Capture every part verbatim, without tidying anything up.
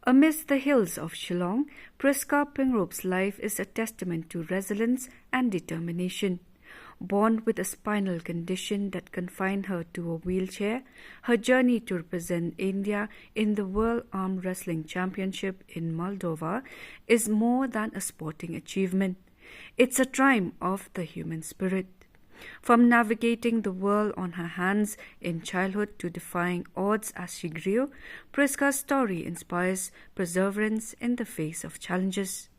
Amidst the hills of Shillong, Prisca Pyngrope's life is a testament to resilience and determination. Born with a spinal condition that confined her to a wheelchair, her journey to represent India in the World Arm Wrestling Championship in Moldova is more than a sporting achievement. It's a triumph of the human spirit. From navigating the world on her hands in childhood to defying odds as she grew, Prisca's story inspires perseverance in the face of challenges.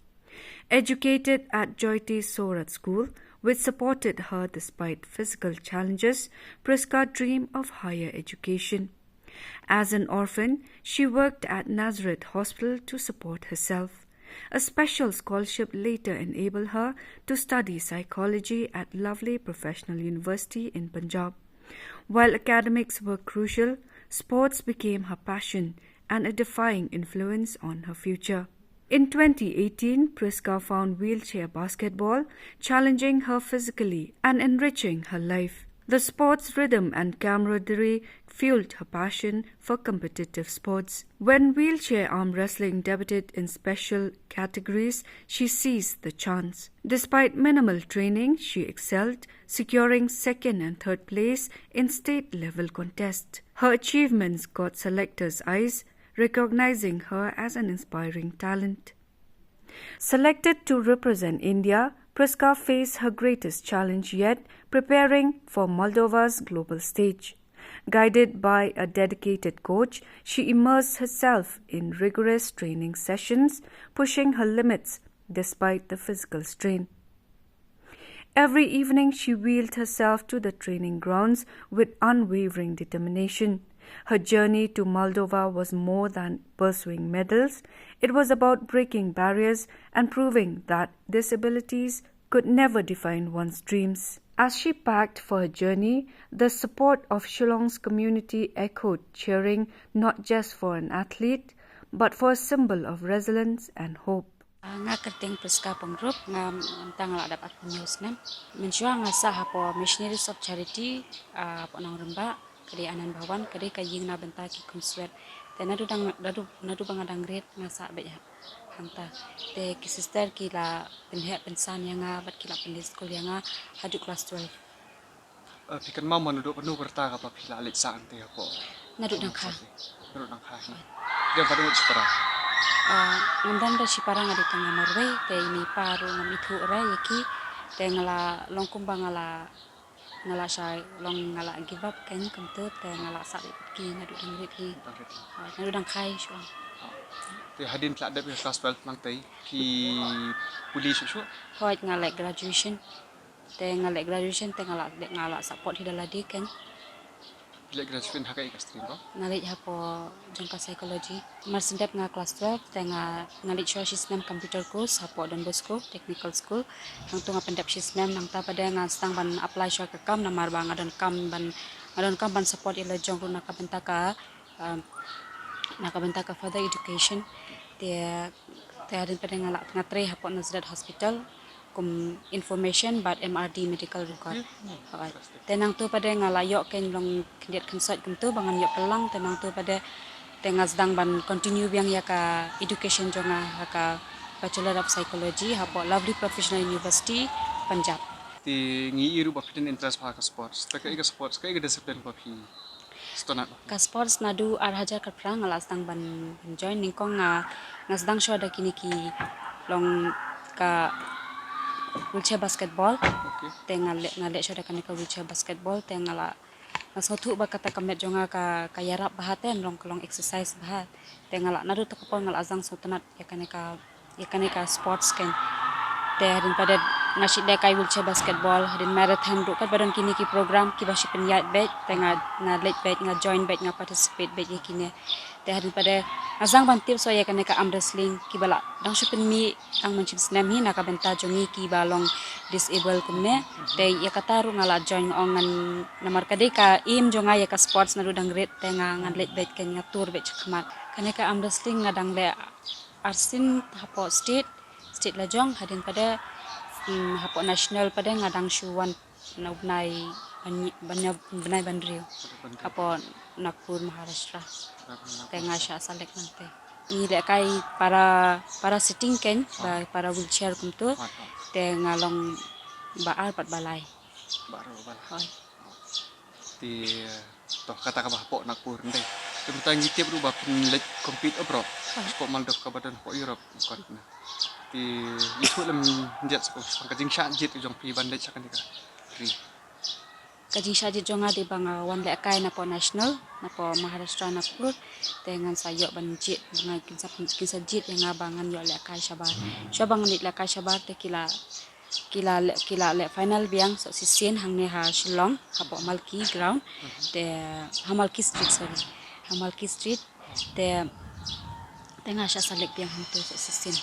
Educated at Jyothi Sorat School, which supported her despite physical challenges, Prisca dreamed of higher education. As an orphan, she worked at Nazareth Hospital to support herself. A special scholarship later enabled her to study psychology at Lovely Professional University in Punjab. While academics were crucial, sports became her passion and a defining influence on her future. In twenty eighteen, Prisca found wheelchair basketball, challenging her physically and enriching her life. The sport's rhythm and camaraderie fueled her passion for competitive sports. When wheelchair arm wrestling debuted in special categories, she seized the chance. Despite minimal training, she excelled, securing second and third place in state level contests. Her achievements got selectors' eyes, recognizing her as an inspiring talent. Selected to represent India, Prisca faced her greatest challenge yet, preparing for Moldova's global stage. Guided by a dedicated coach, she immersed herself in rigorous training sessions, pushing her limits despite the physical strain. Every evening, she wheeled herself to the training grounds with unwavering determination. Her journey to Moldova was more than pursuing medals. It was about breaking barriers and proving that disabilities could never define one's dreams. As she packed for her journey, the support of Shillong's community echoed, cheering not just for an athlete, but for a symbol of resilience and hope. Ah, nga kyrteng Prisca Pyngrope, nga mynta nga la dap arphew snem. Mynshuwa nga sah hapoh Missionaries of Charity, ah, hapoh Nongrynbah, ka dei Anand Bhawan, ka dei ka ïing na bynta ki khunswet. Te naduh dang, naduh, naduh ba nga dang rit nga sah beit ha, hangta. Te ki sister ki la pynheh pynsan ïa nga bad ki la pynleit skul ïa nga haduh klas twelve. Eh, phi kynmaw mo naduh katno ka rta kaba phi la leit sah hangtei hapoh? Naduh dang kha. Naduh dang kha hi. Dei ba dang shipara? Ah, ngam dang da shipara, nga dei tang nga marwei, te ïa i pa ruh ngam ithuh re ïa ki, te nga la long kumba nga la, nga la shai long, nga la give up kein kumto, te nga la sah beit ki naduh dang rit hi. Dang rit hi. Ah, naduh dang kha hi shuwa. Ah. Te hadien phi la dep ïa klas twelve nangtei, phi pule shuh shuh? Hooid, nga leh graduation. Te nga leh graduation te nga la, nga la sah port hi da lade kein. Phi leh graduation ha kaei ka stream ba? Nga leh hapoh jong ka psychology. Mar shen dep nga klas twelve te nga, nga leit shuwa shi snem computer course hapoh Don Bosco Technical School. Hangto nga pyndep shi snem, nangta pat de nga sdang ban apply shuwa ka kam namar ba nga donkam ban, nga donkam ban support ïa la jong ruh na ka bynta ka, um, na ka bynta ka further education. Te, te hadien pat de nga la, nga trei hapoh Nazareth Hospital kum information bad M R D medical record. Hooid. Te nangto pat de nga la ïoh kein long khyndiat khynsoit kumto ba ngan ïoh pynlang, te nangto pat de te nga sdang ban continue biang ïa ka education jong nga ha ka Bachelor of Psychology hapoh Lovely Professional University, Punjab. Te ngi ïohi ruh ba phi don interest bha ha ka sports. Te kaei ka sports, kaei ka discipline ba phi sngewtynnat? Ka sports naduh ar hajar khatphra nga la sdang ban, ban join, nyngkong nga, nga sdang shuwa da kine ki long ka wheelchair basketball. Okay. Te nga leh, nga leh shuwa da kane ka wheelchair basketball, te nga la, nga sngewthuh ba kata ka met jong nga ka, ka ïarap bha te long, ka long exercise bha. Te nga la, naduh to ka por nga la sdang sngewtynnat ïa kane ka, ïa kane ka sports kein. Te hadien pat de nga shu leh ka wheelchair basketball, hadien marathon ruh, katba don kine ki program kiba shu pynïaid beit, te nga, nga leit beit, nga join beit, nga participate beit ïa kine. Te hadien pat de nga sdang ban tip shuwa ïa kane ka arm wrestling, kiba la dang shu pynmih tang mynshem snem hi na ka bynta jong ngi kiba long disable kumne. Te ïa kata ruh nga la join, nga ong ngan, namar ka dei ka aim jong nga ïa ka sports naduh dang rit, te nga, ngan leit beit kein, nga tur beit shakhmat. Kane ka arm wrestling nga dang leh arsien hapoh state, state la jong, hadien pat de, mm, hapoh national pat de nga dang shu wan na u bnai ban, ban, bnai ban hynriew. Hapoh Nagpur, Maharashtra. Te nga shah select nangtei. Ngi lehkai para, para sitting kein, ba para wheelchair kumtu. Te nga long ba ar pat ba lai. Ba ar ba lai. Hoi. Te to kata kaba hapoh Nagpur ndai. Te mynta ngi tip ruh ba phin leit compete abroad. Hapoh Maldives kaba don hapoh Europe kot na. Te ïathuh lem ïa sha ka jingshah jied jong phi ban leit sha kane ka ri. Ka jingshah jied jong nga dei ba nga wan lehkai napoh national, napoh Maharashtra Nagpur. Te ngan sa ïoh ban jied, ba nga kin sa, kin sa jied ïa nga ba ngan ïoh lehkai shabar. Shuwa ba ngan leit lehkai shabar te ki la, ki la leh, ki la leh final biang sa shisien hangne ha Shillong, hapoh Malki ground. Te ha Malki Street, sorry. Ha Malki Street. Te, te nga shah select biang hangtu sa shisien.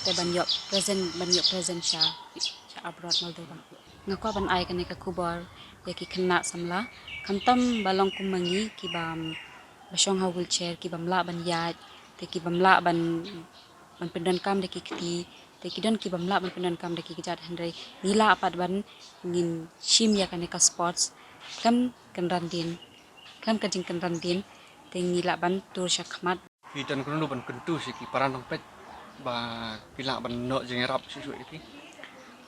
Te ban ïoh present, ban ïoh present sha, sha abroad Moldova. Nga kwah ban ai kane ka khubor ïa ki khynnah samla, khamtam ba long kum ma ngi, ki bym, ba shong ha wheelchair, ki bym lah ban ïaid, te ki bym lah ban, ban pyndonkam da ki kti, te ki don ki bym lah ban pyndonkam da ki kjat, hynrei ngi lah pat ban ngin shim ïa kane ka sports khlem kynran dien, khlem ka jingkynran dien, te ngi lah ban tur sha khmat. Phi don kano ban kyntu sha ki para nongpeit ba ki lah ban noh jingïarap shuh shuh ïa phi?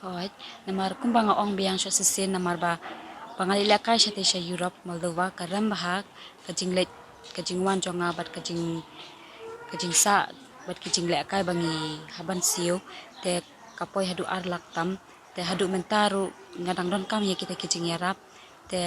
Hooid, namar kumba nga ong biang sha shisien, namar ba, ba nga leit lehkai shatei sha Europe, Moldova, ka rem bha ka jingleit, ka jingwan jong nga bad ka jing, ka jingsah bad ki jinglehkai ba ngi hap ban siew, te ka poi haduh ar lak tam. Te haduh mynta ruh nga dang donkam ïa kita ki jingïarap. Te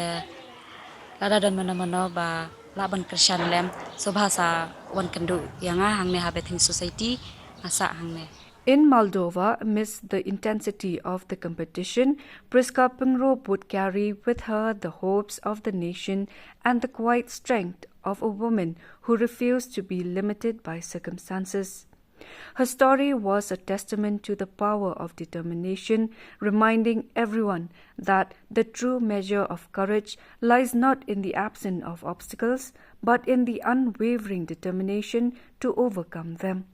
lada don mano mano ba lah ban kyrshan lem, sngewbha sa wan kynduh ïa nga hangne ha Bethany Society, nga sah hangne. In Moldova, amidst the intensity of the competition, Prisca Pyngrope would carry with her the hopes of the nation and the quiet strength of a woman who refused to be limited by circumstances. Her story was a testament to the power of determination, reminding everyone that the true measure of courage lies not in the absence of obstacles, but in the unwavering determination to overcome them.